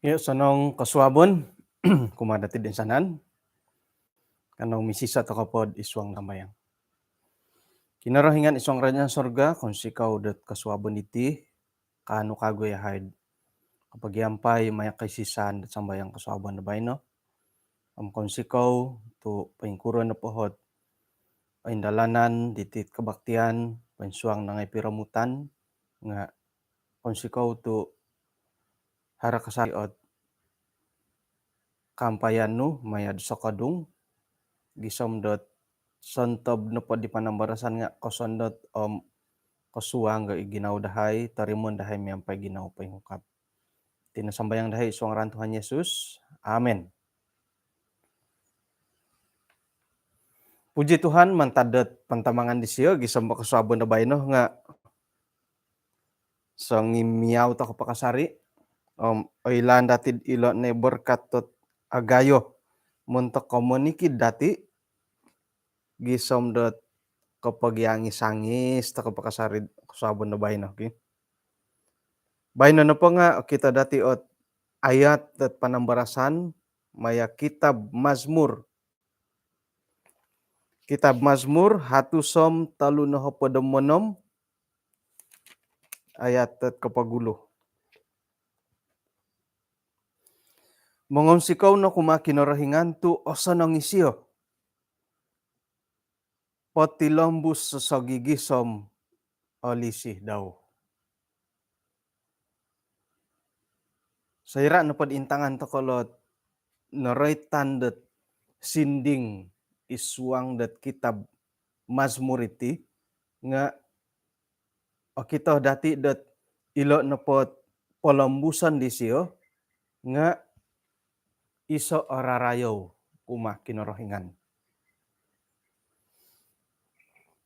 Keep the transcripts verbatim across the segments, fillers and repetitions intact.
Iyo, osonong kosuabon kumaa dati toinsanan. Kanou misiso tokou po id suang sambayang. Kinorohingan id suang kerajaan sorga, kounsikou dot kosuabon diti, kaanu kawagu yahai do kopogiampai maya koisisaan dot sambayang kosuabon do baino. Om kounsikou tu poingkuro nopo ot oindalanan diti kebaktian, poinsuang nangai piromutan, nga kounsikou tu haro kasari ot kaampayan nu maya do sokodung, gisom dot sontob nopo di panambarasan nga kosondot om kosuang id ginawo dahai, torimoon dahai miampai ginawo poingukab. Iti no sambayang dahai id suang ngaran Tuhan Yesus. Amen. Puji Tuhan, mantad dot pantamangan disio, gisom po kosuabon do baino nga songimiau tokou po kasari. Om oilaan dati ilo no berkat dot agayo montok komonikid dati, gisom dot kopogiangis-angis tokou po kasari kosuabon do baino, ki. Baino nopo nga okito dati ot ayat dot panambarasan maya kitab Mazmur. Kitab Mazmur hatus om tolu nohopod om onom, ayat dot kopogulu. Mongounsikou no kumaa Kinorohingan tu osonong isio potilombus sosogigisom o lisi dau. Soira nopo do intangan tokou ilo noroitan dot sinding id suang dot kitab Mazmur iti, nga okito dati dot ilo nopo ot polombuson disio nga iso o rarayou kumaa Kinorohingan.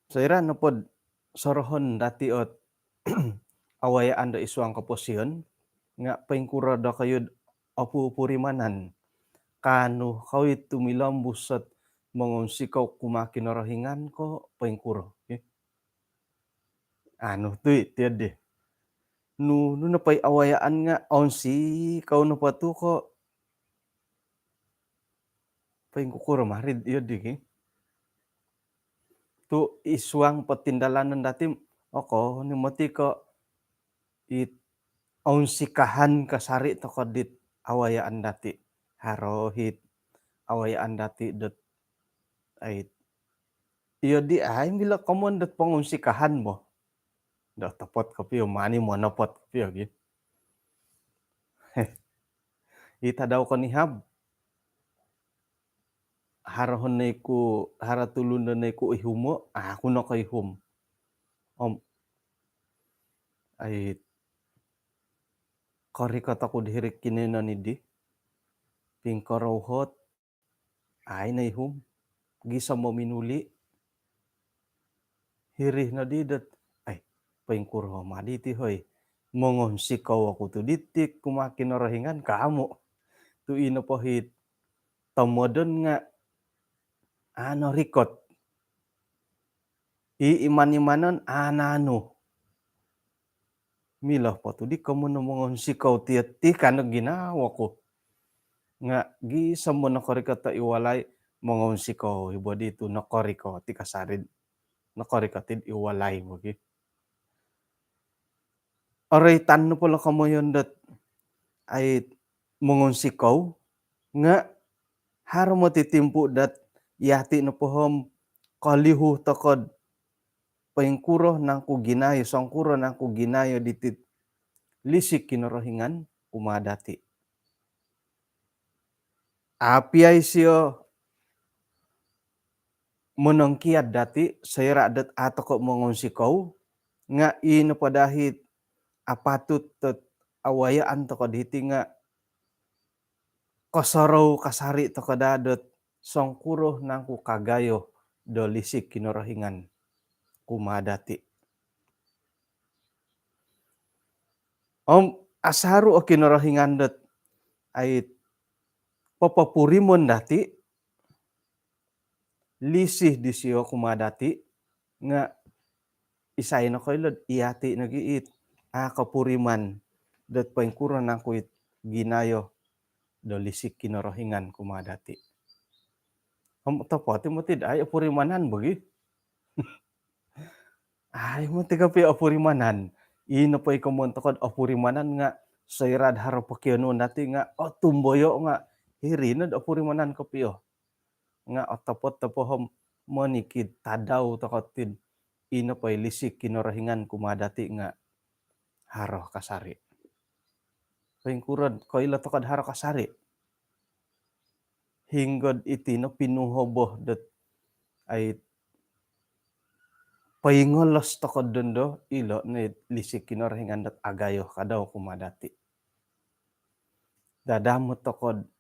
Soira nopo do sorohon dati ot awayaan do id suang koposion, nga poingkuro dokoyu do opupurimanan? Kaanu kou i tumilombus ot mongounsikou kumaa Kinorohingan ko poingkuro? Eh? Anu tu i tiodi. Nunu nopo i awayaan nga ounsikou nopo tu ko poingkukuro mari id iyo di, ki. Tu id suang potindalanon dati, okon i moti ko it ounsikahan kasari tokou dit awayaan dati. Haro it awayaan dati dot ait iyo di ai milo komoyon dot pongounsikahan bo. Do otopot kopio, mani monopot kopio, ki. It tadau konihab, haro honoi ku, haro tulun do noi ku ihumo, aku nokoihum. Om ai korikot oku diri kinoiyonon di, pingkorouhot, ai noihum, gisom mominuli. Hiri nodi dot, ai, poingkuro ma diti hoi, mongounsikou oku tu diti kumaa Kinorohingan ka amu. Tu ino po it tomodon nga a norikot. I iman-imanon a naanu. Milo po tu di komoyon mongounsikou ti, ti ka no ginawo ku. Nga gisom nokorikot i walai, mongounsikou i bo di tu nokorikot i kasari, nokorikot i walai bo, ki. Oroitan nopo ilo komoyon dot ai mongounsikou nga haro moti timpu dot yati nopo om kolihu tokou do poingkuro nangku ginayo, songkuro nangku ginayo diti lisi Kinorohingan kumaa dati. Apiai isio monongkiad dati, soira dot a tokou mongounsikou, nga i nopo dahai apatut dot awayaan tokou diti nga kosorou kasari tokou daa dot songkuro nangku kagayo do lisi Kinorohingan kumaa dati. Om asaru o Kinorohingan dot ai popopurimon dati, lisi disio kumaa dati, nga isai nokoilo do yati nogi it a kopuriman dot poingkuro nangku it ginayo do lisik Kinorohingan kumaa dati. Om otopot i moti dot ai opurimanan bo gi. Ai moti kopio opurimanan. Ino po i komoyon toko dot opurimanan nga soira dot haro pokionuon dati nga otumboyo nga hiri no dot opurimanan kopio. Nga otopot topo om monikid tadau toko dot ino po i lisik Kinorohingan kumaa dati nga haro kasari. Poingkuro dot koilo toko dot haro kasari? Hinggo dot iti no pinuhobo dot ai poingolos toko dot dondo ilo no i lisik Kinorohingan dot agayo kadau kumaa dati. Dadamot toko dot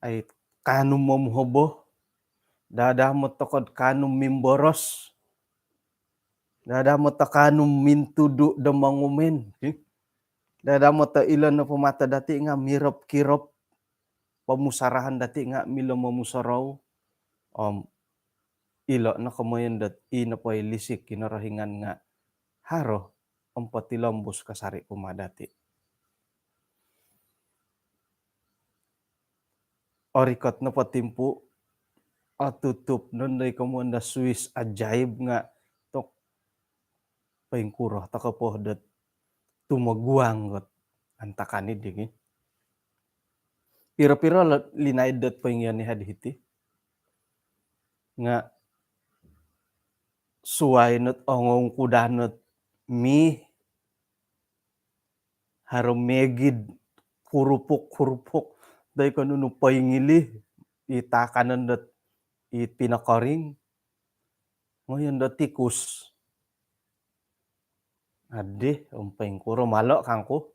ai kaanu momuhobo, dadamot toko dot kaanu mimboros, dadamot toko kaanu mintudu do mongumen. Dadamot toko ilo nopo mata dati nga mirop-kirop, pomusarahan dati nga milo momusorou. Om ilo no komoyon dot ino po i lisik Kinorohingan nga haro om potilombus kasari kumaa dati. Orikot nopo timpu, otutup nondo i komoyon do suis ajaib nga tok poingkuro toko po dot tumoguang got antakan i digi. Piro-piro lo linaid dot poingion i hadi hiti. Nga suai not ongongkudan not mi haro miagid kurupuk-kurupuk dai ko nunu poingili i takanon dot i pinokoring. Ngoyon dot tikus. Adih, om poingkuro malo kangku.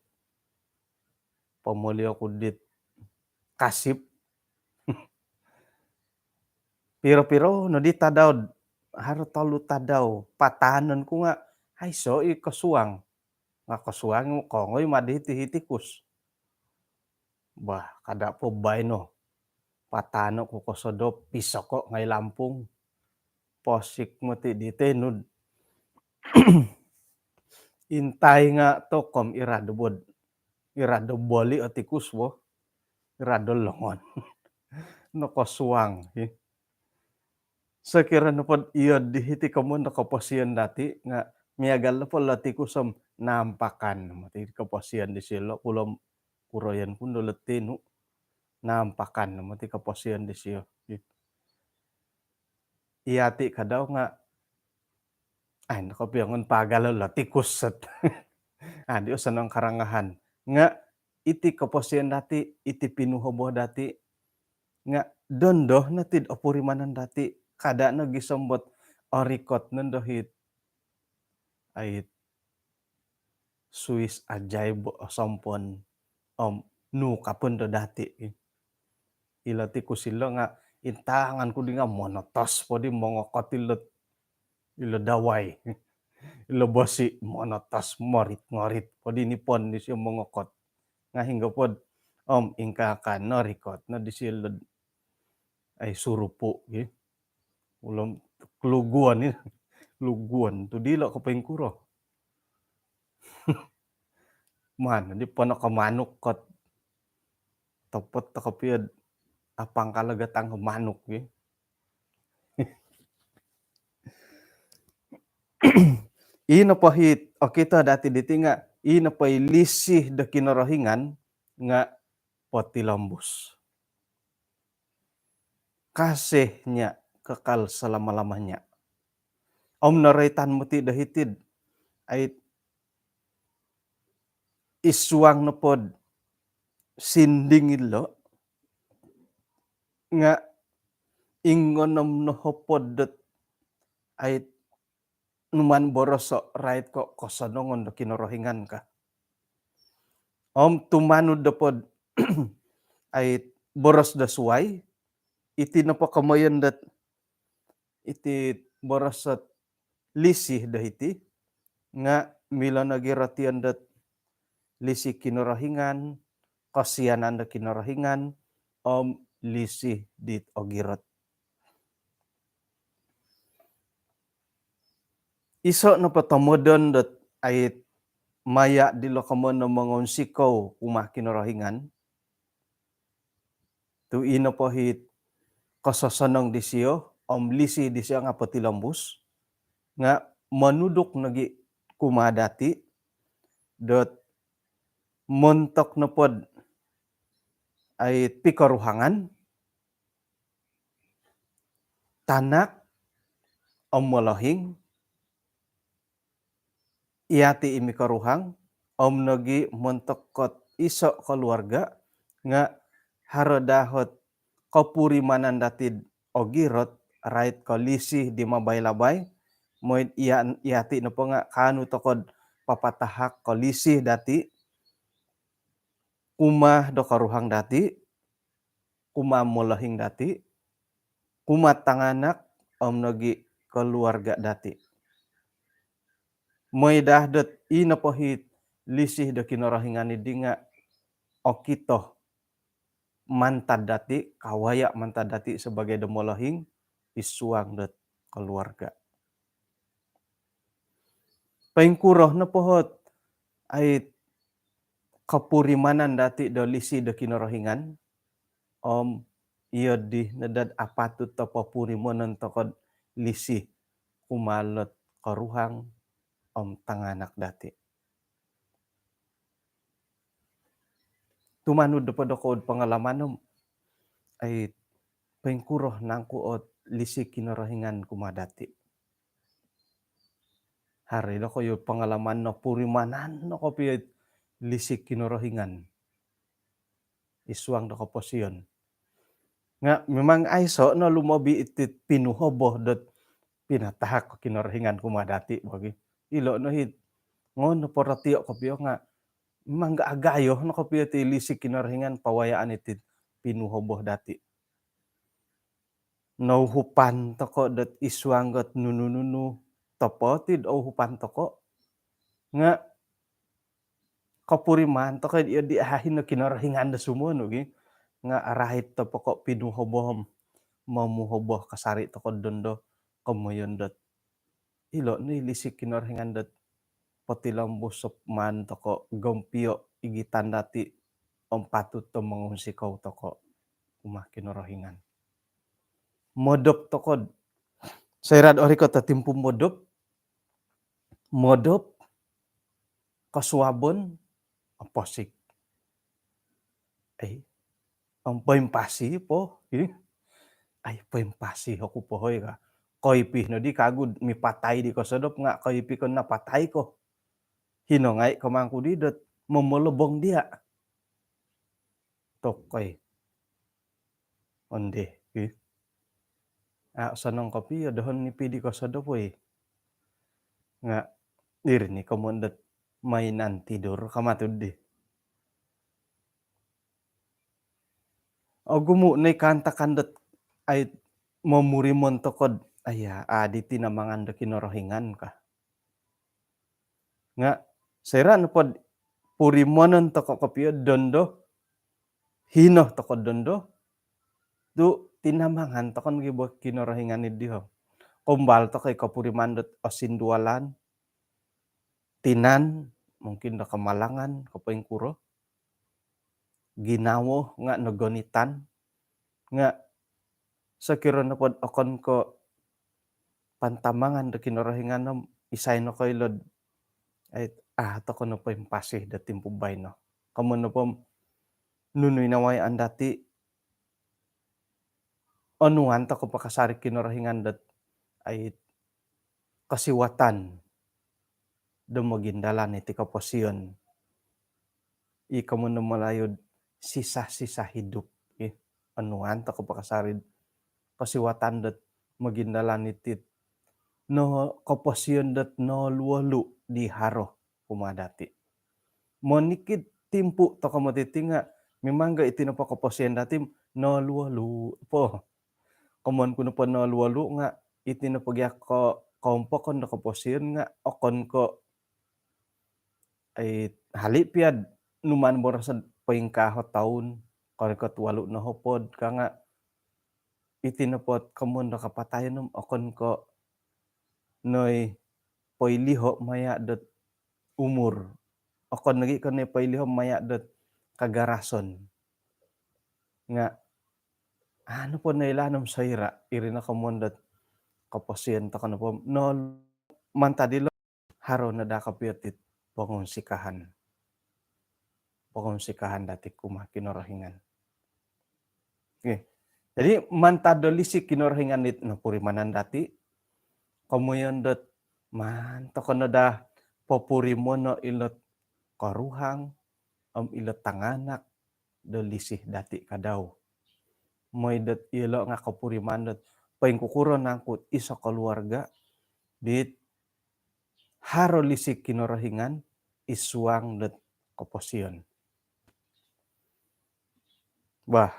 Pomoli oku dit kasip. Piro-piro no di tadau, haro tolu tadau, patanon ku nga aiso i kosuang. Nga kosuang kongoi madi hiti-hiti kus. Bah, kada po baino. Patano ku kosodop, pisoko ngai lampung. Posik moti di tenud. Intai nga tokom irado bod. Irado boli o tikus bo. Irado longon. Nokosuang hi. Sokiro nopod iyo di hiti komoyon do koposion dati nga miagal nopo lo tikus om nampakan moti koposion disilo, kulom kuroyon kundo lo tinu. Nampakan moti koposion disio. Iyati kadau nga ai nokopiongon pagal lo tikus set. Adi osonong karangahan. Nga iti koposion dati, iti pinuhobo dati, nga dondo no tid opurimanan dati, kada no gisom bot orikot nondo hit ait suis ajaib osompon om nu kapun do dati. Ilo tikus ilo nga intangan ku di nga monotos po di mongokot ilo, ilo dawai. Ilo bosi monotos morit-ngorit po di nipon disio mongokot. Nga hinggo pod om ingkakan no rikot no disio ilo ai surupu gi. Ulom kluguon ni. Kluguon tu dilo ko poingkuro. Mana di pono ko manuk kot. Topot toko piod apang kalo gatang ko manuk gi. Ino po hit okito dati diti nga ino po i lisih do Kinorohingan nga potilombus. Kasih-Nya kekal selama-lamanya. Om noroitan moti do hitid ait isuang nopod sinding ilo nga inggonom nohopod dot ait numan boroso rait ko kosonongon do Kinorohingan ka. Om tumanud dopod ait boros do suai, iti nopo komoyon dot iti boros dot lisih do hiti nga milo nogi rotion dot lisih Kinorohingan, kosianan do Kinorohingan om lisih dit ogirot. Iso nopo tomodon dot ait maya' dilo komoyon do mongounsikou kumaa Kinorohingan, tu' ino po hit kososonong disio om lisi disio nga' potilombus, nga' monuduk nogi' kumaa dati' dot montok nopod ai pikoruhangan, tanak om molohing, iyati' i mikoruhang, om nogi' montok kot iso' koluarga' nga' haro daa hot kopurimanan dati'd ogirot, rait ko lisi di mabai-labai, moi'd iya-, iyati' nopo nga' kaanu toko'd papatahak ko lisi dati' kumaa do koruhang dati', kumaa molohing dati', kumaa tanganak om nogi' koluarga' dati'. Moi daa dot i nopo hit lisi do Kinorohingan iddi nga' okito mantad dati', kawaya' mantad dati' sabagai do molohing id suang dot koluarga'. Poingkuro nopo hot ai kopurimanan dati' do lisi do Kinorohingan, om iyo di no dot apatut do popurimanon toko'd lisi kumaa lot koruhang om tanganak dati'. Tumanud nopo dokoyu'd pangalaman om ai poingkuro nangku ot lisi Kinorohingan kumaa dati'. Haro i dokoyu pangalaman nopurimanan no kopio lisi Kinorohingan id suang do koposion. Nga' memang aiso' no lumobi iti'd pinuhobo dot pinatahak Kinorohingan kumaa dati' bo gi. Ilo' no hit ngono porotio' kopio nga' memang ga agayo no kopio ti lisi Kinorohingan pawayaan iti'd pinuhobo dati'. Nouhupan toko' dot id suang dot nunu-nunu topot id ouhupan toko'. Nga' kopuriman toko' iyo di ahi no Kinorohingan do sumonu gi. Nga' arait toko' pinuhobo om momuhobo kasari' toko' dondo komoyon dot ilo' ni lisi Kinorohingan dot potilombus sop maan toko' gompio' igitan dati' om patut do mongunsikou toko' kumaa Kinorohingan. Modop toko'd, soira'd orikot o timpu modop, modop, kosuabon, oposik. Ai, om poimpasi po, hi. Ai, poimpasi oku po hoi ka. Koipi noddi kagu'd mipatai di kosodop nga' koipi ko napatai ko. Hino ngai' ko mangku di dot momolobong diya'. Tokoi. Ondi, hi. A' osonong kopio dohon nipi di kosodop, oi. Nga' diri ni komoyon dot mainan tidur kama tuddi. Ogumu' noi kaantakan dot ai momurimon toko'd, aiya, a' di tinamangan do Kinorohingan ka. Nga' soira' nopod purimonon toko' kopio dondo, hino toko' dondo, tu' tinamangan toko' nogi bo Kinorohingan iddi ho. Koumbal toko' i kopuriman dot osindualan, tinan, mungkin do kamalangan, ko poingkuro. Ginawo nga' nogonitan, nga' sokiro nopod okon ko' pantamangan do Kinorohingan om isai nokoilo'd, ai, a' toko' no poimpasi do timpu baino. Komoyon nopo nunu i nawayaan dati', onuan toko' pakasari' Kinorohingan dot, ai, kosiwatan do mogindalan iti koposion. I komoyon do Malayu'd sisa-sisa hidup, ih. Onuan toko' pakasari'd kosiwatan dot mogindalan iti'd no koposion dot noolu-olu di haro kumaa dati'. Monikid timpu toko' moti ti nga' mimang ga iti nopo koposion dati' noolu-olu po. Komoyon ku nopo noolu-olu nga' iti nopo gia ko koumpokon do koposion nga' okon ko', ai, hali' pia'd numan boroso'd poingkaa o toun, korikot walu nohopod ka nga' iti nopo komoyon do kapatayon om okon ko' noi poiliho' maya' dot umur okon nogi ko' nopoiliho' maya' dot kagarason. Nga' anu po noilaan om soira', iri no komoyon dot koposion toko' nopo, no mantad ilo haro no daa kopio tit pongunsikahan. Pongunsikahan dati' kumaa Kinorohingan. Okey. Jadi mantad do lisi Kinorohingan dit nopurimanan dati', komoyon dot maan toko' no daa popurimono' ilot koruhang om ilot tanganak do lisi dati' kadau. Moi dot iyolo' nga' kopuriman dot poingkukuro nangku iso koluarga' dit haro lisi Kinorohingan id suang dot koposion. Bah,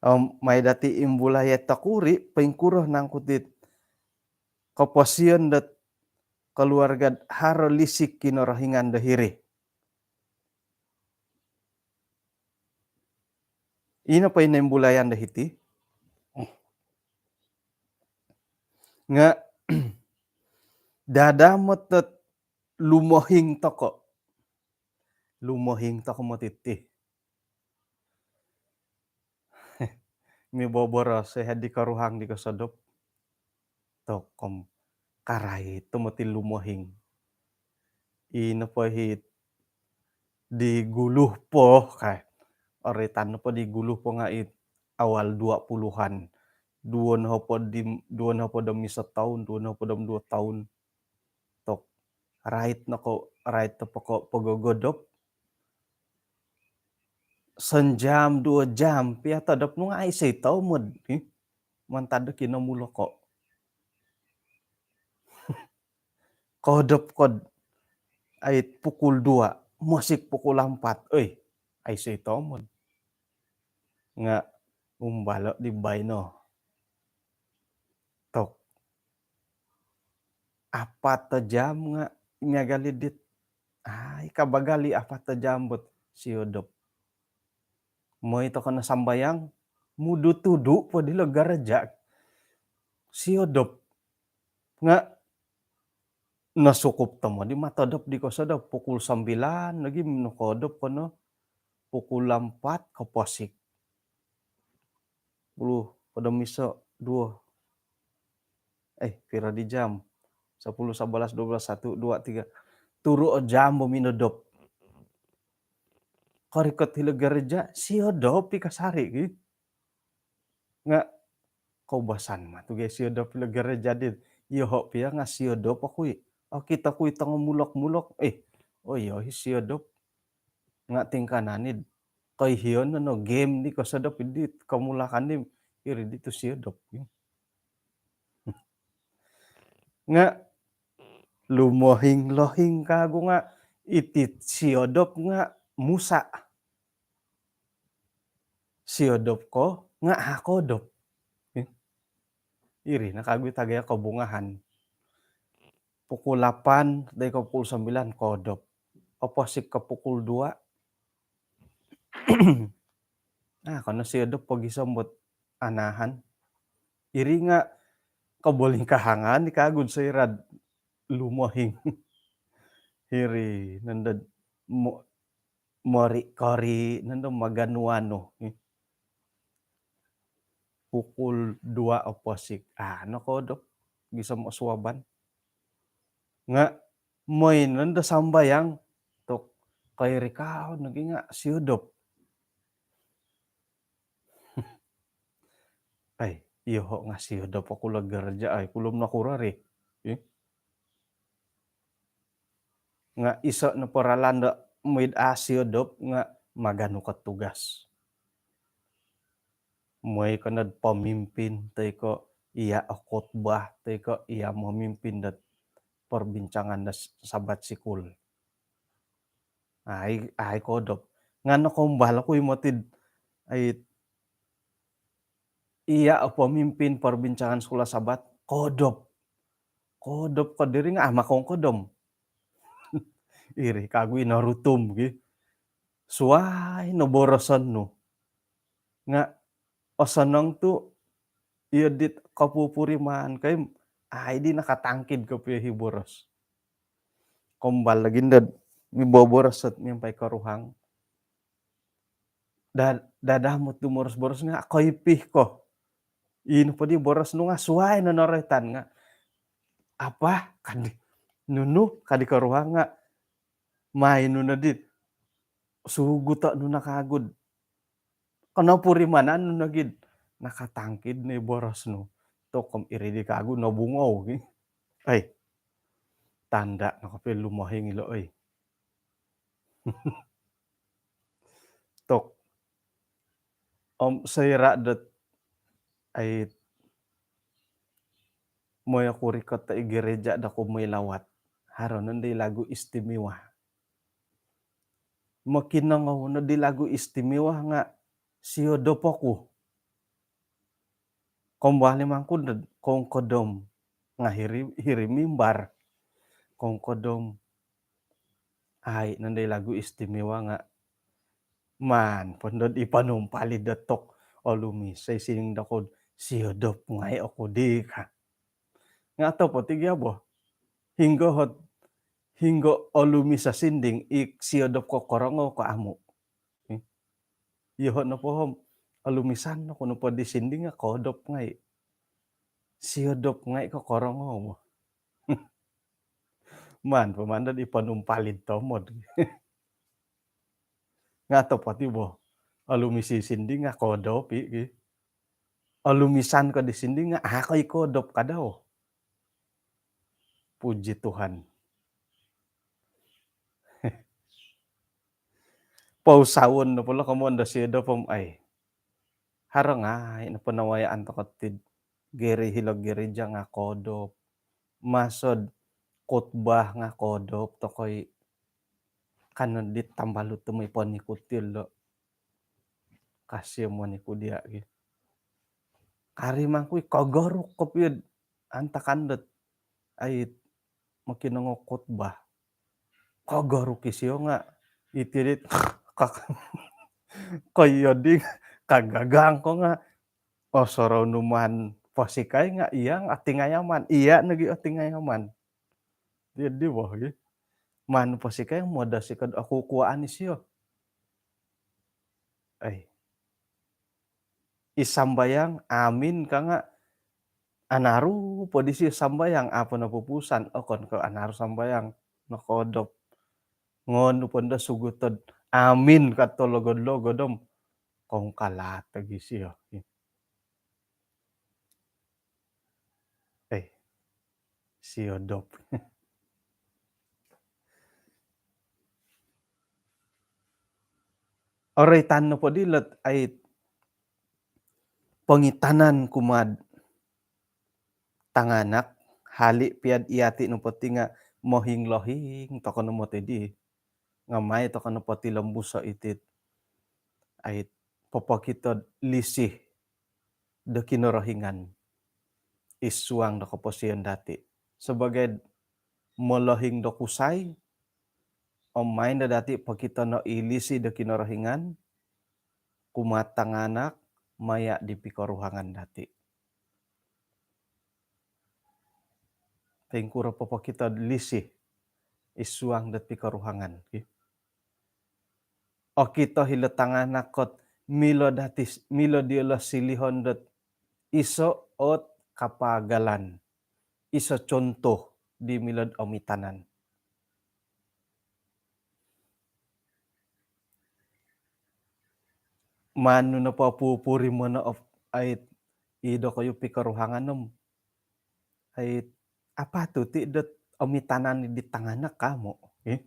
om mai dati' imbulai tokuri' poingkuro nangku tit koposion dot koluarga' haro lisi Kinorohingan do hiri. Ino po i noimbulayan do hiti. Nga' dadamot dot lumohing toko'. Lumohing toko' moti ti. Miboboros, sehat di koruhang di kosodop. Tokom karait tu moti lumohing. Ino po hit di gulu po kai. Oritan po di gulu po nga' it awal dua puluhan. Duo nohopod di, duo nohopod om iso toun, duo nohopod om duo toun. Tok, rait no ko, rait no po ko pogogodop. Sanjam, duo jam pia todop nu nga' aiso i tomod. Hi? Mantad do kinomulok ko. Kodop kod ait pukul dua, mosik pukul ampat. Oi, aiso i tomod. Nga' umbalo' di baino. Tok. Apat jam nga' miagal i dit. Ai, kabagal i apat jam bot siodop. Moi toko' no sambayang, mudu-tudu po dilo gereja. Siodop. Nga' nosukup tomod i matodop di kosodop pukul sambilan lagi nokodop kono pukul ampat koposik. Puluh, hopod om iso, duo. Eh, piro di jam? Sepuluh, sebelas, dua belas, satu, dua, tiga. Turu o jam bo minodop. Korikot hilo gereja, siodop i kasari ki. Nga' koubasan ma tu gai siodop hilo gereja dit. Iyoho' pia nga' siodop oku i. Okito ku i tongo mulok-mulok. Eh, oh iyo, i siodop. Nga' tingkanan id koihion no game di kosodop di komulakan di iri di tu siodop. Nga' lumohing-lohing kagu nga' iti siodop nga' musa'. Siodop ko nga' a' kodop. Iri no kagu i tagayo kobungahan. Pukul lapan toi ko pukul sambilan kodop. Oposik ko pukul dua. Ah, kono siodop pogi sombot anahan. Iri nga' kobolingkahangan di kagu soira'd lumohing. Iri nondo mo-, mori-kori nondo maganu-anu. Pukul dua oposik. Ah, nokodop gisom osuaban. Nga' moi nondo sambayang tok koirikau nogi nga' siodop. Ai, iyoho' nga' siodop oku lo gereja ai, kulom nokuro ri. Ih. Nga' iso' nopo ralan do muid a' siodop nga' maganu ko tugas. Moi ko nod pemimpin toi ko iya' o khotbah toi ko iya' memimpin dot perbincangan do Sabat sikul. Ai, ai kodop. Nga' nokoumbal oku i motid, ai, iya' o pemimpin perbincangan sekolah Sabat, kodop. Kodop ko diri nga' ama kongkodom. Iri kagu i norutum gi. Suai no boroson nu. Nga' osonong tu' iyo dit kopupuriman kai, ai di nakatangkid kopio hi boros. Koumbal lagi ndod miboboros ot miampai koruhang. Da-, dadamot dumoros-boros nga koipi ko. Ino po di boros nu nga suai no noroitan nga. Apa? Kadi, nunu? Kadi koruhang nga. Mai nu no dit. Suguto nu no kagu. Kono purimanan nu no gid. Nakatangkid ni boros nu. Tokom iri di kagu no bungou. Ai. Tanda no kopio lumohing ilo, oi. Tok. Om soira dot ai moyo ku rikot i gereja do ku moi lawat. Haro nondo i lagu istimewa. Mokinongou no di lagu istimewa nga siodop oku. Kombali mangku dod kongkodom nga hiri, hiri mimbar. Kongkodom ai nondo i lagu istimewa nga maan po ndod i panumpali dotok olumis ai sining dokod siodop ngai oku di ka. Nga topo ti gia bo. Hinggo hot, hinggo olumis sasinding i siodop ko korongou ko amu. Yoho nopo hom olumisan no ko nopo di sinding nga kodop ngai. Siodop ngai ko korongou bo. Maan po maan dod i panumpalid tomod. Nga topo ti bo. Olumis i sinding nga kodop i ki. Olumisan ko di sinding nga ako i kodop kadau. Puji Tuhan. Pousawon no polo komoon do siodop om ai. Haro ngai no ponowayaan toko tid geri hilo gereja nga kodop. Masod khutbah nga kodop tokoi kanon dit tambalut tu moi ponikuti lo. Kasio moniku dia gi. Kari mangkui kogoruk kopio antakan dot ai mokinongou khutbah. Kogoruk isio nga iti dit kak koyo di kagagang ko nga osorou nu maan posikai nga iya nga otingayaman. Iya nogi otingayaman. Dia di bo gi. Maan posikai modosi kod okukuaan isio. Ai. I sambayang amin ka nga anaru po disio sambayang apo no pupusan okon ko anaru sambayang nokodop. Ngon po ndo sugutod amin ka to logod-logod om kong kalaat lagi sio. Eh, siodop. Oroitan nopo dilot ai pongitanan kumaa'd tanganak hali pia'd iyati nopo ti nga mohing-lohing toko no moti di. Nga mai toko no poti lombuso itit ai popokitod lisih do Kinorohingan id suang do koposion dati. Sebagai molohing do kusai, om main do dati pokito no i lisih do Kinorohingan kumaa tanganak maya di pikoruhangan dati. Poingkuro popokito lisih id suang dot pikoruhangan ki. Okito hilo tanganak kot milo datis, milo diolo silihon dot iso ot kapagalan, iso contoh di milod omitanan. Manu nopo pupuri mono of ait ido koyu pikoruhangan om ait apa tu ti dot omitanan di tanganak kamu eh?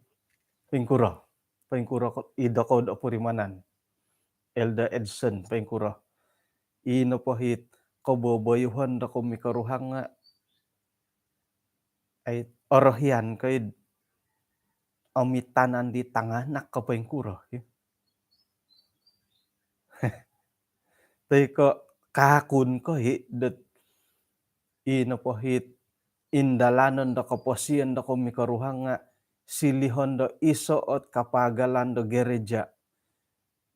Pingkuro pingkuro ido ko do purimanan Elder Edson pingkuro ino pohit koboboyuhon do komikoruhang nga ai orohian koid omitanan di tanganak ko poingkuro toi ko kakun ko hi dot ino pohit indalanon do koposion do komikoruhang nga silihon do iso ot kapagalan do gereja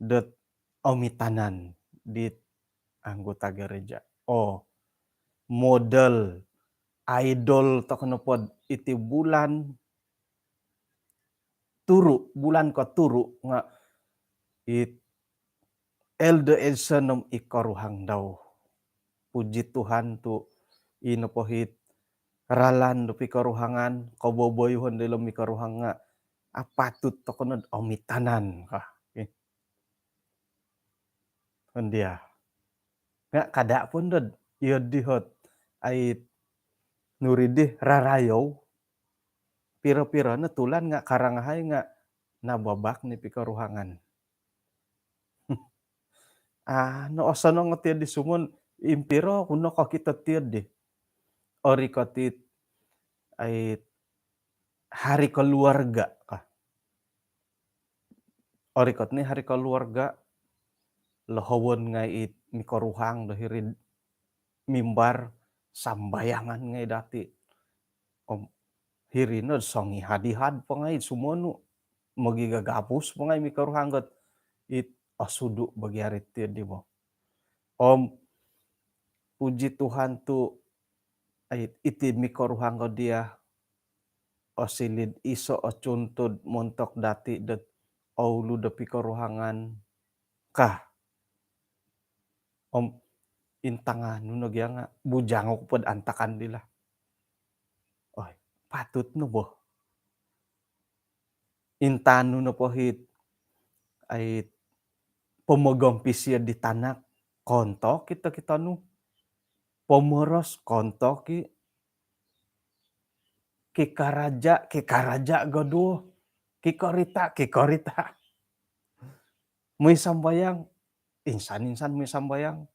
dot omitanan di anggota gereja. Oh, model idol toko nopod iti bulan turu, bulan koturu nga it Elder Edson om i koruhang dau. Puji Tuhan tu i nopo it ralan do pikoruhangan, koboboyuhon do ilo mikoruhang nga apatut tokou nod omitanan ka. Ondia. Nga kada pun dod iyo dihot ai nuri di rarayou. Piro-piro no tulan nga karangahai nga nababak ni pikoruhangan. Ah, no osonong tiyo di sumon impiro kuno kokito tiyo di. Ori kotit ai hari keluarga kah. Orikot ni hari keluarga, lohowon ngai it mikoruhang do hiri mimbar sambayangan ngai dati. Om hiri no songi hadihad po ngai sumonu mogigagapus po ngai mikoruhang got it osudu bagi hari ti di bo. Om puji Tuhan tu iti mikoruhang ko dia osilid iso o cuntud montok dati dot oulu do pikoruhangan kah. Om intangan nu no gia nga bujang oku pod antakan dila. Oi, patut no bo. Intangan nu no pohit ai pomogompi sio di tanak kontok kita kita nu. Pomoros kontok ki kikaraja kikaraja goduo kikorita kikorita. Mui sambayang insan-insan mui sambayang.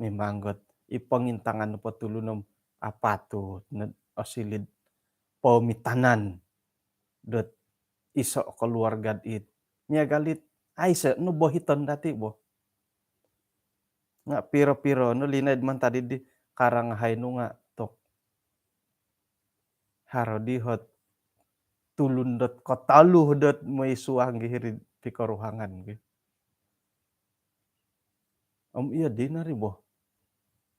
Mimang got i pongintangan nopo tulun om apatut nod osilid pomitanan dot iso keluarga dit miagal it aiso no bohiton dati bo. Nga piro-piro no linaid mantad di karang hai nu nga tok haro di hot tulun dot kotolu dot moi suang gi hiri pikoruhangan gi. Om iyo di nari bo.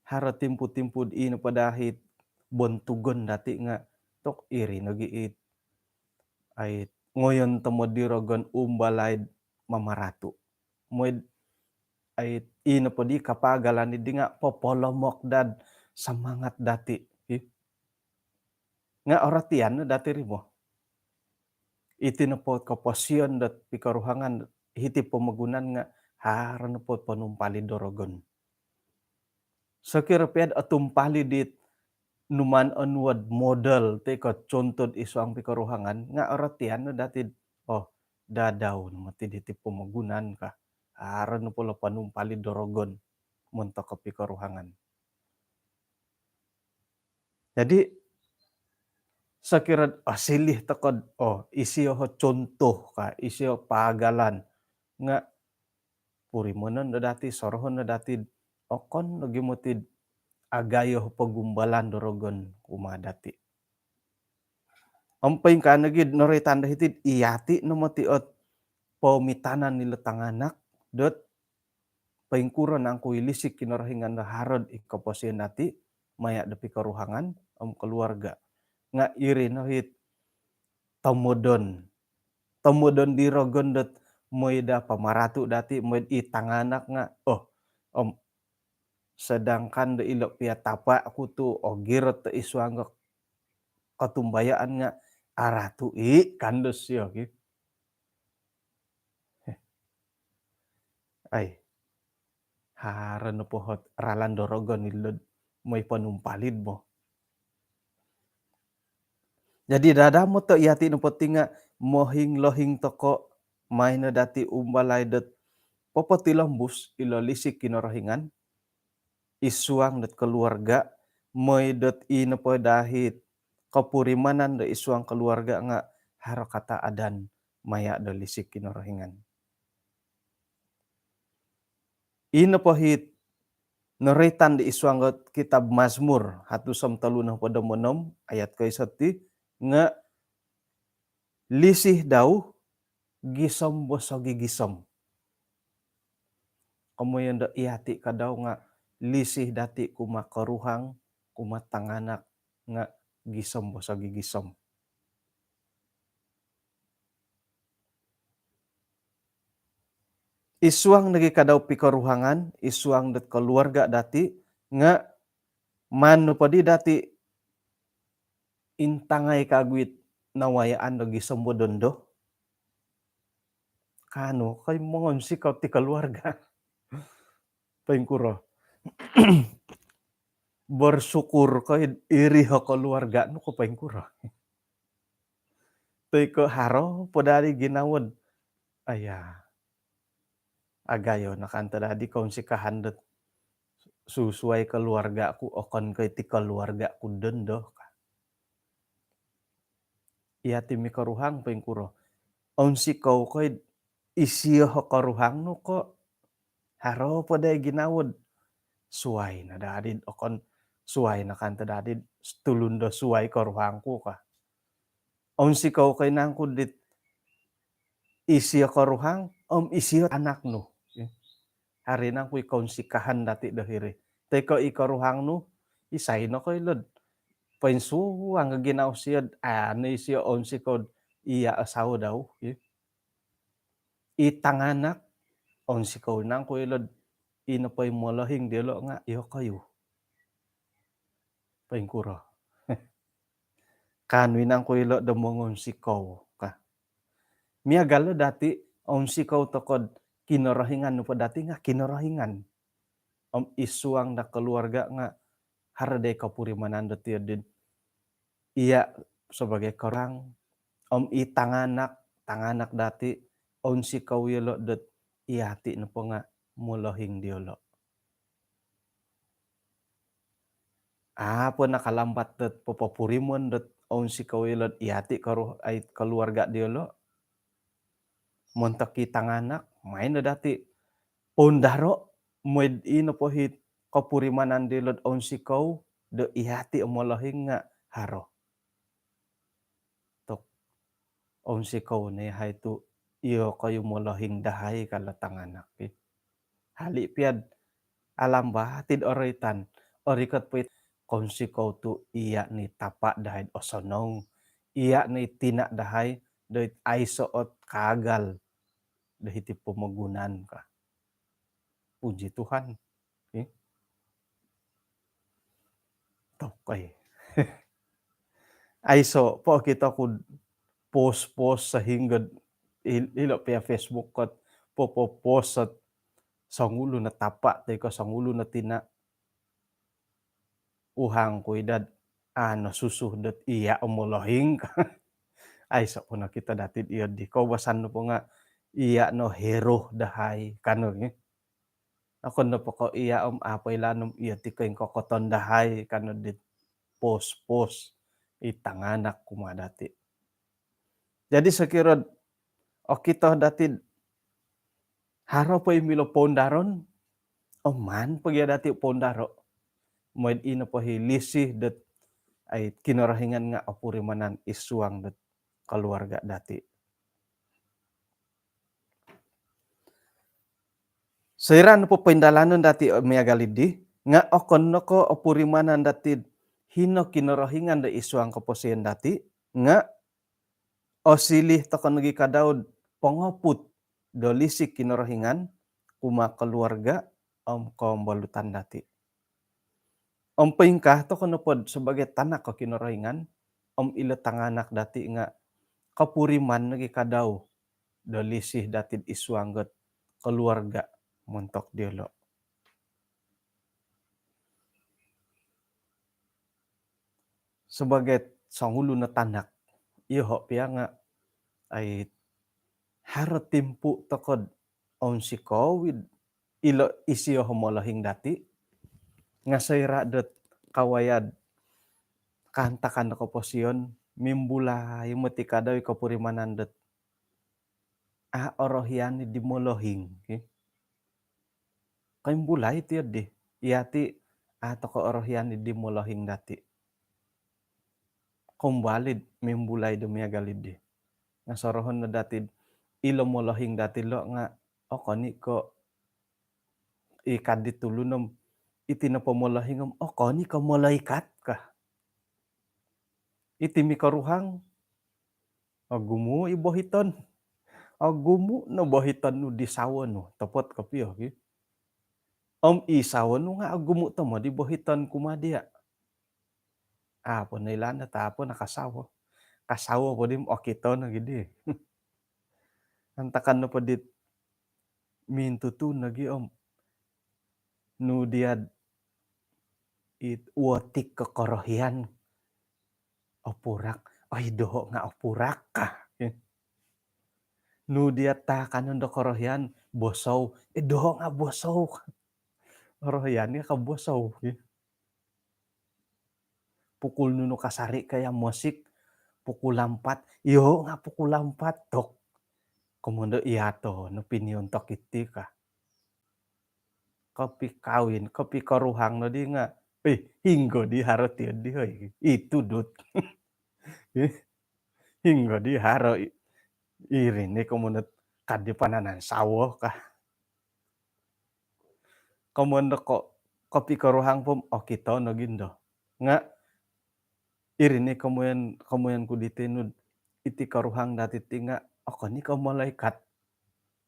Haro timpu-timpu di ino padahit bontugon dati nga tok iri nogi it ait ngoyon tomod di rogon umbalaid mamaratu. Moid ait ino podi kapagalan di nga popolomok dad semangat dati. Nga orotian no dati ri bo. Iti nopo koposion dot pikoruhangan hiti pomogunan nga haro nopo ponumpali do rogon. Sokiro piad otumpali dit numan onuod model ti ko contoh id suang pikoruhangan nga orotian no dati oh dadau no mati diti pomogunan ka. Haro nopo lo ponumpali do rogon montok ko pikoruhangan. Jadi sokiro osilih tokod oh isio ho contoh ka isio pagalan nga purimonon do dati sorohon do dati okon nogi motid agayo pogumbalan do rogon kuma dati. Om poingkaa nogi noroitan do hitid iyati no moti ot pomitanan nilo tanganak dot poingkuro nangku i lisik Kinorohingan do harod i koposion dati maya do pikoruhangan om keluarga. Nga iri no hit tomodon tomodon di rogon dot moid a pamaratu dati moid i tanganak nga oh om sedangkan do ilo pia tapa ku tu ogirot do id suang kotumbayaan nga aratu i kandos sio ki. Ai haro nopo hot ralan do rogon ilo moi ponumpalid bo. Jadi dadamot to iyati nopo ti nga mohing-lohing toko mai no dati umbalai dot popotilombus ilo lisik Kinorohingan id suang dot keluarga moi dot i nopo dahit kopurimanan do id suang keluarga nga haro kata adan maya do lisik Kinorohingan. I nopo hit noroitan di id suang dot kitab Mazmur hatus om tolu nohopod om onom ayat koiso ti nga lisih dau gisom bosogi gisom. Komoyon do iyati kadau nga lisih dati kuma koruhang kuma tanganak nga gisom bosogi gisom. Id suang nogi kadau pikoruhangan, id suang dot koluarga dati, nga maan nopo di dati intangai kagu it nawayaan do gisom do dondo. Kaanu ko i mongounsikou ti koluarga? Poingkuro? Bersyukur ko i iri ho koluarga nu ko poingkuro? Toi ko haro po dadi ginawo do, aya, agayo no kanto dadi kounsikahan dot susuai koluarga ku, okon ko iti koluarga ku dondo ka. Iya ti mikoruhang poingkuro? Ounsikou ko i isio ho koruhang nu ko haro po dai ginawo do suai no dadi, okon suai no kanto dadi tulun do suai koruhang ku ka. Ounsikou ko i nangku dit isio koruhang om isio tanak nu? Haro nangku i kounsikahan dati do hiri? Toi ko i koruhang nu, isai no koilo do poinsuang ginawo sio do, anu, isio ounsikou do iya o sawo dau? I tanganak, ounsikou nangku ilo do i nopo i molohing diolo nga iyokoyu? Poingkuro? Kaanu i nangku ilo do mongounsikou ka? Miagal o dati, ounsikou toko do Kinorohingan nopo dati nga Kinorohingan. Om id suang do koluarga nga haro dai kopurimanan dot iyo din iya sebagai koruhang, om i tanganak, tanganak dati, ounsikou yolo dot iyati nopo nga molohing diolo. Apo nakalambat dot popopurimon dot ounsikou yolo dot iyati koru-, ai, koluarga diolo? Montok i tanganak, maai no dati poundaro, mooi do i nopo i kopurimanan diolo dot ounsikou do iyati o molohing nga haro. Tok, ounsikou no yahai tu iyokoyu molohing dahai ka lo tanganak i. Hali pia do alambat i do oroitan, orikot po i, kounsikou tu iya no i tapa dahai do osonong, iya no i tina dahai do aiso ot kaagal do hiti pomogunan ka. Puji Tuhan. Okey. Aiso po okito ku do post-post sahinggo do il-, ilo pia Facebook ko do popo-post dot songulun o tapa toi ko songulun o tina. Uhang ku i dot, anu, susu dot iya o molohing. Aiso po nokito dati do iyo di. Koubasan nopo nga iya no hero dahai ka no gi. Okon nopo ko iya om apo ilaan om iyo ti koingkokoton dahai ka no dit post-post i tanganak kumaa dati. Jadi sokiro do okito dati do haro po i milo poundaron, om maan po gia dati poundaro. Mooi do i nopo i lisi dot, ai, Kinorohingan nga opurimanan id suang dot koluarga dati. Soira nopo poindalanon dati miagal di, nga okon no ko opurimanan dati do hino Kinorohingan do id suang koposion dati, nga osiliu toko nogi kadau do pongoput do lisi Kinorohingan kumaa koluarga om kombolutan dati. Om poingkaa toko nopo do sebagai tanak do Kinorohingan, om ilo tanganak dati nga kopuriman nogi kadau do lisi dati id suang dot koluarga montok diolo. Sebagai songulun o tanak, iyoho pia nga, ai, haro timpu toko do ounsikou i do ilo isio o molohing dati, nga soira dot kawaya do kaantakan do koposion, mimbulai moti kadau i kopurimanan dot a orohian i di molohing, ki. Koimbulai ti di, iyati a toko orohian i di molohing dati. Kombali do mimbulai do miagal di. Nga sorohon no dati do ilo molohing dati lo nga okon i ko i ka di tulun om, iti nopo molohing om okon i ko malaikat ka. Iti mikoruhang, ogumu i bohiton. Ogumu' no bohiton nu di sawo nu, topot kopio ki. Om i sawo nu nga' ogumu' tomod i bohiton kumaa diya'. Apo noilaan dot apo nakasawo. Kasawo po di okito nogi di. Antakan nopo dit mintutun nogi om nu diya' it wotik ko korohian. Opurak. Oi, doho' nga' opurak ka. Nu diya' taakanon do korohian, bosou. Eh, doho' nga' bosou. Korohian ni ka bosou. Pukul nunu kasari' kaya mosik, pukul ampat. Iyo nga' pukul ampat tok. Komoyon do iya to, no pinion tok iti ka. Kopikawin, kopikoruhang no di nga', eh, hinggo di haro tiyo di, hoi. Itu dot. Eh, hinggo di haro i-, iri ni komoyon dot kadi pananan sawo ka. Komoyon do ko-, kopikoruhang po om okito nogi ndo. Nga' iri ni komoyon, komoyon ku diti nu, iti koruhang dati ti nga' okon i ko' malaikat.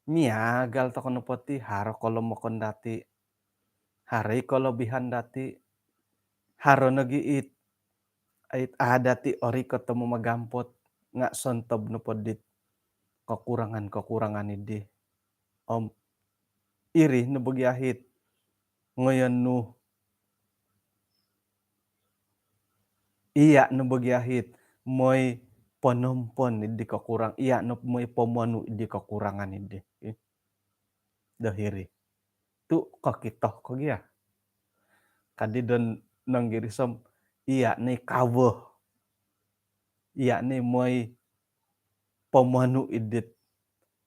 Miagal toko nopo ti haro kolomokon dati, haro i kolobihan dati, haro nogi it, it a' dati orikot o mamagampot nga' sontob nopo dit kokurangan-kokurangan iddi. Om iri no bo gia it ngoyon nu, iya' no bo gia it moi ponompon iddi kokurang, iya' no moi pomonu' iddi kokurangan iddi. Do hiri. Tu' kokito ko gia. Kadi don Nonggiris om, iya' ni kawo. Iya' ni moi pomonu' iddit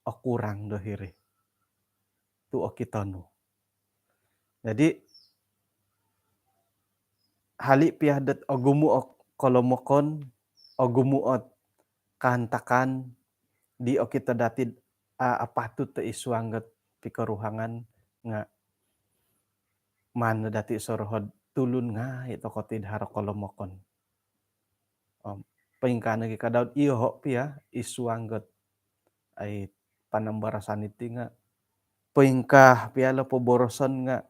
okurang do hiri. Tu' okito nu. Jadi, hali' piya dot ogumu' o kolomokon, ogumu' ot kaantakan di okito dati'd a' apatut do id suang dot pikoruhangan nga' maan no dati' soroho'd tulun ngai' toko ti'd haro kolomokon. Om poingkaa nogi ka dau'd iyoho' piya id suang dot ai panambarasan iti nga' poingkaa piya lo poboroson nga'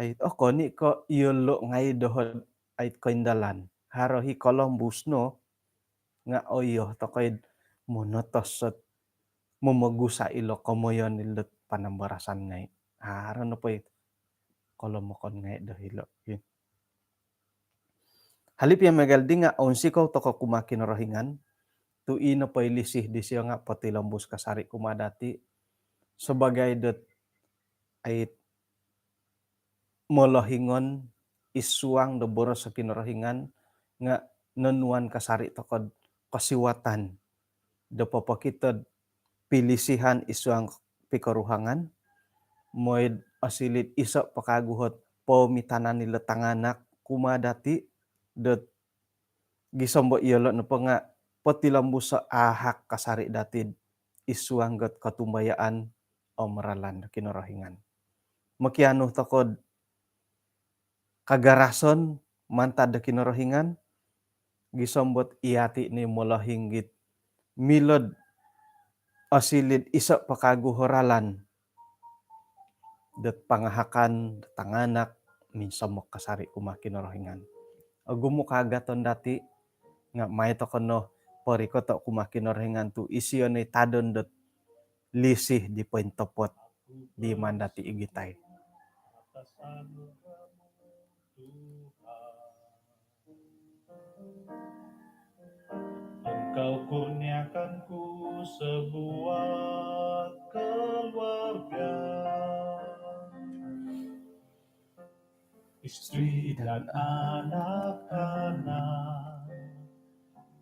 ai okon i' ko' iyolo' ngai' doho'd ai koindalan. Haro i kolombus no nga' oiyo toko i'd monotos ot momogusa' ilo komoyon ilo'd panambarasan ngai'. Haro nopo i kolomokon ngai' do hilo'. Hali' piya miagal di nga' ounsikou toko kumaa Kinorohingan, tu' i nopo i lisih disio nga' potilombus kasari' kumaa dati' sabaagi dot ai molohingon id suang do boros o Kinorohingan nga' nonuan kasari' toko'd kosiwatan do popokito'd pilisihan id suang pikoruhangan, moi'd osili'd iso' po kagu ot poomitanan ilo tanganak kumaa dati' dot gisom bo iyolo' nopo nga' potilombuso' ahak kasari' dati'd id suang dot kotumbayaan om ralan do Kinorohingan. Mokianu toko'd kagarason mantad do Kinorohingan, gisom bot iyati' ni molohing dit milo'd osili'd iso' po kagu o ralan dot pangahakan do tanganak minsomok kasari' kumaa Kinorohingan. Ogumu' kaagaton dati' nga' mai toko' no porikoto' kumaa Kinorohingan tu' isio no i tadon dot lisih di pointopot di maan dati' igitai. Engkau kurniakanku sebuah keluarga, istri dan anak-anak,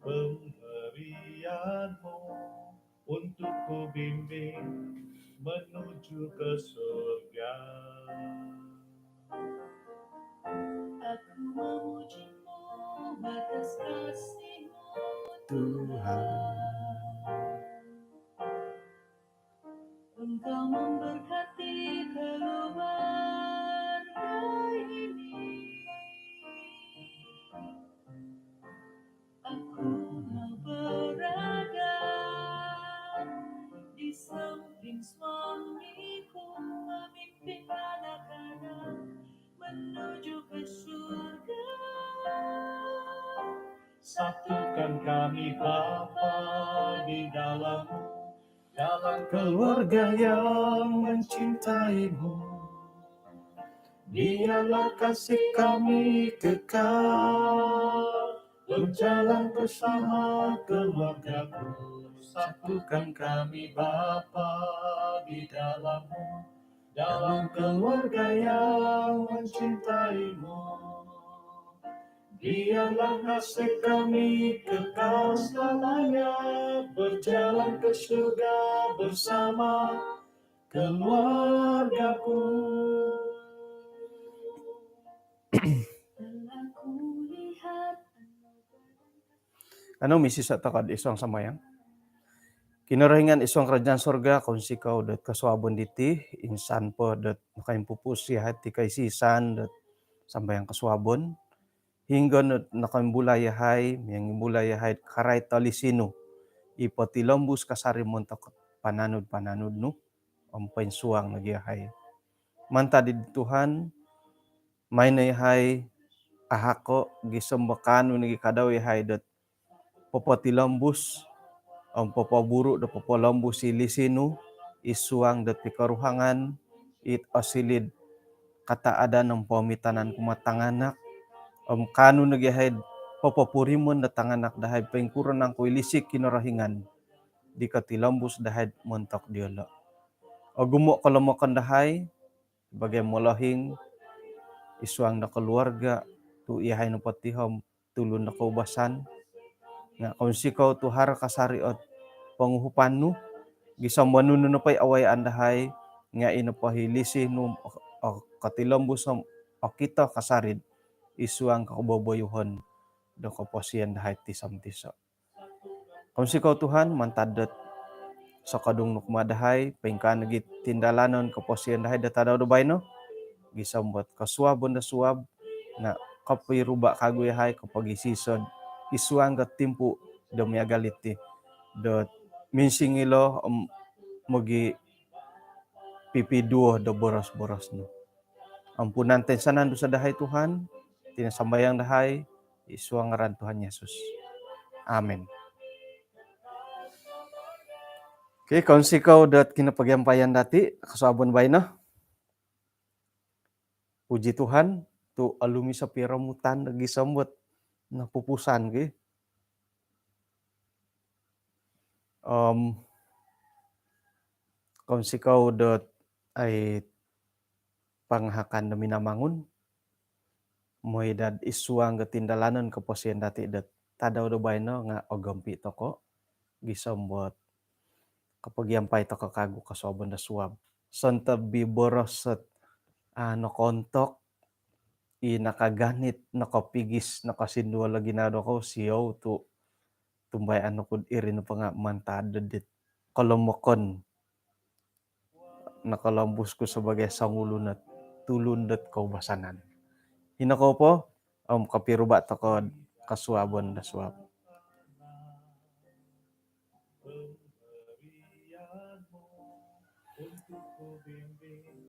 pemberianmu untuk ku bimbing menuju ke surga. Aku memujimu atas kasih-Mu, Tuhan. Engkau memberkati keluarga ini. Aku mau berada Satukan kami Bapa di dalam-Mu, dalam keluarga yang mencintai-Mu. Biarlah kasih kami kekal, berjalan bersama keluarga-Ku. Satukan kami Bapa di dalam-Mu, dalam keluarga yang mencintai-Mu. Biarlah kasih kami kekal selamanya, berjalan ke surga bersama keluarga-Ku. Anu, misisa' toko id suang sambayang. Kinorohingan id suang kerajaan sorga, kounsikou dot kosuabon diti, insan po dot nokolimpupus iyahai ti koisisan dot sambayang kosuabon. Hinggo dot nokoimbulai iyahai, miampai imbulai iyahai karait do lisi nu i potilombus kasari montok pananud-pananud nu om poinsuang nogi iyahai. Mantad di Tuhan, maai no iyahai ahako gisom do kaanu nogi kadau iyahai dot popotilombus om popoburu do popolombus i lisi nu id suang dot pikoruhangan it osiliu do kataadan om poomitanan kumaa tanganak, om kaanu nogi iyahai popopurimon do tanganak dahai poingkuro nangku i lisi Kinorohingan di kotilombus dahai montok diolo. Ogumu kolomokon dahai sabaagi molohing id suang do keluarga tu iyahai nopo ti om tulun do koubasan. Nga kounsikou tu haro kasari ot ponguhupan nu gisom do nunu nopo i awayaan dahai nga i nopo i lisi nu o, o, kotilombus om okito kasari id suang koboboyuhon do koposion dahai tiso om tiso. Kounsikou Tuhan, mantad dot sokodung nu kumaa dahai, poingkaa nogi tindalanon koposion dahai do tadau do baino, gisom dot kosuabon do suab, nga kopiruba kagu iyahai kopogisisod id suang do timpu do miagal diti, dot minsingilo om mogipipiduo do boros-boros nu. Ampunan toinsanan dusa dahai Tuhan, iti no sambayang dahai id suang ngaran Tuhan Yesus. Amin. Okey, kounsikou dot kinopogiampayan dati kosuabon baino. Puji Tuhan, tu olumis o piromutan do gisom dot nopupusan ki. Om kounsikou dot ai pangahakan do Minamangun. Mooi dot id suang do tindalanon koposion dati dot tadau do baino nga ogompi toko gisom dot kopogiampai toko kagu kosuabon do suab. Sontob i boros dot, ah, nokoontok, i nakaganit, nokopigis, nokosinduol o ginawo dokoyu, siou tu tumbayaan oku dot iri nopo nga mantad do dit kolomokon nokolombus ku sabaagi songulun o tulun dot koubasanan. Ino kou po, om kopiruba toko kosuabon do suab.